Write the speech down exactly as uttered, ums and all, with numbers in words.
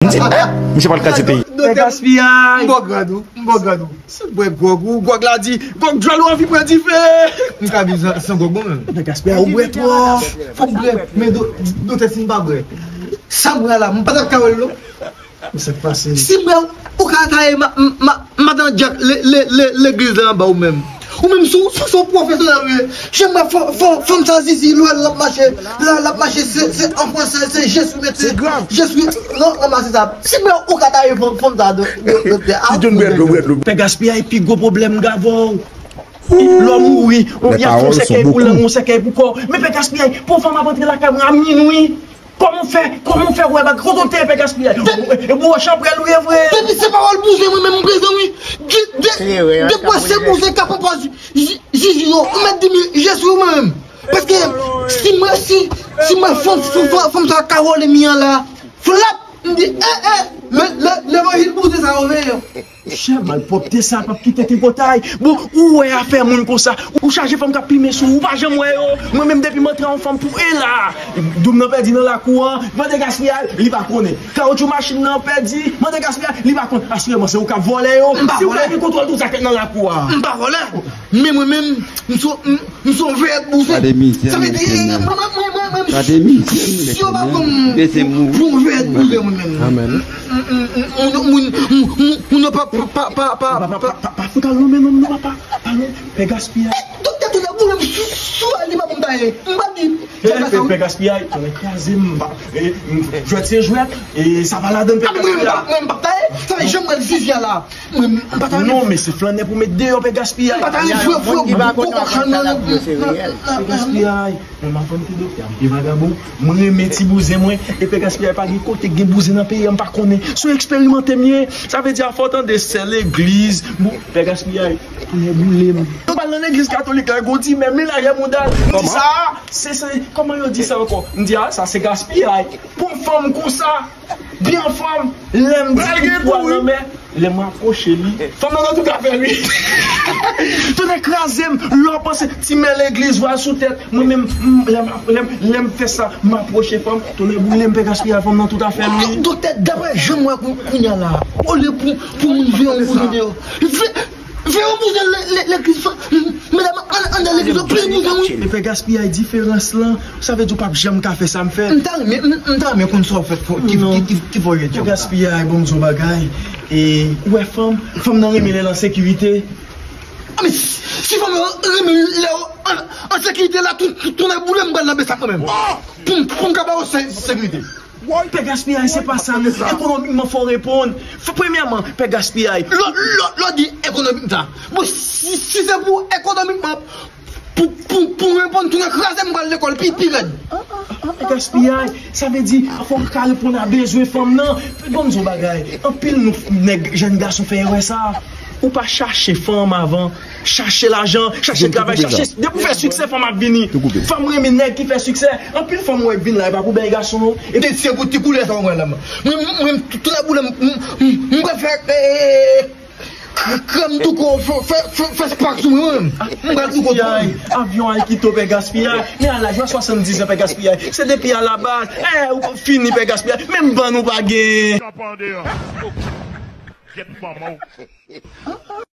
M di, eh, misye pral kraze peyi. Pè Gaspiyay. M bò grad ou, m bò grad ou. Se bwè gwòg ou, gwòg la di, gwòg djòl ou anvi pran dife. M ka viv san, san gwòg mwen menm. Pè Gaspiyay, ou bwè twòp. Fò m bwè, men do, doktè si m pa bwè. Sa m bwè la, m pa t ap ka wè l non. Sa k pase? Si m bwè, ou ka taye ma, ma, madan Dyak le, le, le, legliz la anba ou menm. Ou menm sou, sou, sou pwofesyonèl ou ye. Jan m wè fò, fò, fanm sa zizi, lè l ap mache, lè l ap mache, se, se an fransè, se je suis mete. Se grav. Je suis, non, ranmase sa. Si m wè, ou ka taye fanm, fanm sa, do, do, do, do, a, Pè Gaspiyay, pi gwo pwoblèm m ka avè w. Lè w mouri, ou y ap fè yon sèkèy pou lang, yon sèkèy pou kò. Men Pè Gaspiyay, pou fanm ap antre lakay mwen a minwi. Kòman w fè, kòman w fè wè bak, kote w te ye Pè Gaspiyay? E bwòch aprè l ou ye vre. Depi se pawòl bouzen mwen menm m prezan wi. De, de, de pwen se bouzen k ap pran pòz zizi yo, ou mèt di m je suis mwen menm. Paske si mwen, si, si mwen fanm, fanm, fanm, fanm sa ka wòle mi an la, flap, m di, eh, eh, le, le, levanjil bouzen sa yo veye. Chè, malpwòpte sa p ap kite tripotay. Bon, ou wè afè moun konsa. Ou chaje fanm k ap plimen sou ou, ou pa janm wè yo. Mwen menm depi m antre a yon fanm pou e la. Doum nan pèdi nan lakou an, mande Gaspiyay, li pa konnen. Kawotchou machin nan pèdi, mande Gaspiyay, li pa konnen. Asireman se ou k ap vòlè yo. Si ou pa gen kontwòl tout sa k nan lakou a. M pa vòlè. Men mwen menm, m sou, m, m sou vèyèt bouzen. Sa vle di, mwen, mwen, mwen, mwen, mwen, si yo pa pran m pou vèyèt bouzen mwen menm. Moun, moun, moun, moun, moun yo pa, pa, pa, pa, pa, pa, pa, pa fout al lonmen nonm nan, papa. Pa lonmen, Pè Gaspiyay. Doktè Tonè boule m sou, sou li pa pou m taye. M pa di. Pè Gaspiyay, Tonè kraze m, m pa, jwèt se jwèt, e sa pa ladan Pè Gaspiyay. Mwen, mwen, m pa taye. Sa vle jan mwen zizi a la. Mwen, m pa taye. Non, men se flannè pou met deyò Pè Gaspiyay. M pa taye, frè, frè, frè, frè, frè, frè, frè, frè, frè, frè, frè, frè, frè, frè, frè, frè, frè, frè, frè, Pè Gaspiyay, mwen m ap vann tou doktè, m gen vagabon. Mwen renmen ti bouzen mwen. E Pè Gaspiyay pa gen kote k gen bouzen nan peyi a, m pa konnen. Se yon eksperimante m ye. Sa vle di a fò w tande sè legliz. Bon, Pè Gaspiyay, Tonè boule m. Mwen pral nan legliz katolik la, gon ti mè, men lajè mouda l. M di sa, se, se, kòman yo di sa ankò? M di a, sa se gaspiyay. Pou yon fanm konsa, byen anfòm, lè m di pou al nan mè, lè m apwoche li, fanm nan nan tout afè li. Tonè kraze m, lè w panse ti mè legliz vwal sou tèt, mwen menm, m, lè m, lè m, lè m fè sa, m apwoche fanm, Tonè boule m, Pè Gaspiyay, fanm nan tout afè li. Doktè, daprè jan m wè kou-, kounye a la, olye pou, pou moun veye yon bouzen deyò, veye yon bouzen le-, le-, legliz, medam, an, anndan legliz yo plis bouzen wi. E Pè Gaspiyay, diferans lan, sa vle di w p ap janm ka fè sa m fè. M ta renmen, m, m ta renmen konn sa w fè, ki, ki, ki, ki fè w jwenn djòb sa. Pè Gaspiyay, bon m di w bagay. E, ou wè fanm, fanm nan renmen lè l an sekirite. A, men si, si fanm yo renmen lè yo an, an sekirite la, tou, tou, tounen boule m pral nan bèsap mwen menm. Pou m, pou m ka ba yo se-, sekirite. Pè Gaspiyay, se pa sa non. Ekonomikman, fò w reponn. Fò, premyèman, Pè Gaspiyay. Lò, lò, lò di ekonomik sa. Bon, si, si se pou ekonomikman, pou, pou, pou reponn, tounen kraze m pral lekòl pi, pi rèd. Pè Gaspiyay, sa vle di, fò w ka reponn a bezwen fanm nan. Bon, m di w bagay. Anpil nou, nèg, jèn gason fè erè sa. Ou pa chache fanm avan. Chache lajan, chache travay, chache. Depi w fè siksè, fanm ap vini. Fanm renmen nèg ki fè siksè. Anpil fanm wè k vin la, e pa pou bèy gason non. Epi se pou ti koulè sa w wè la. Mwen, mwen, tout la boule, m, m, m, m pral fè, eh, krèm douko, fè, fè, fè, fè spak sou mwen, mwen. M pral douko tou. Avyon Aykito Pè Gaspiyay. Men a laj, ou a swasanndiz an Pè Gaspiyay. Se depi a la baz. Eh, ou fini Pè Gaspiyay. Menm bann ou pa gen. Jèt manman w.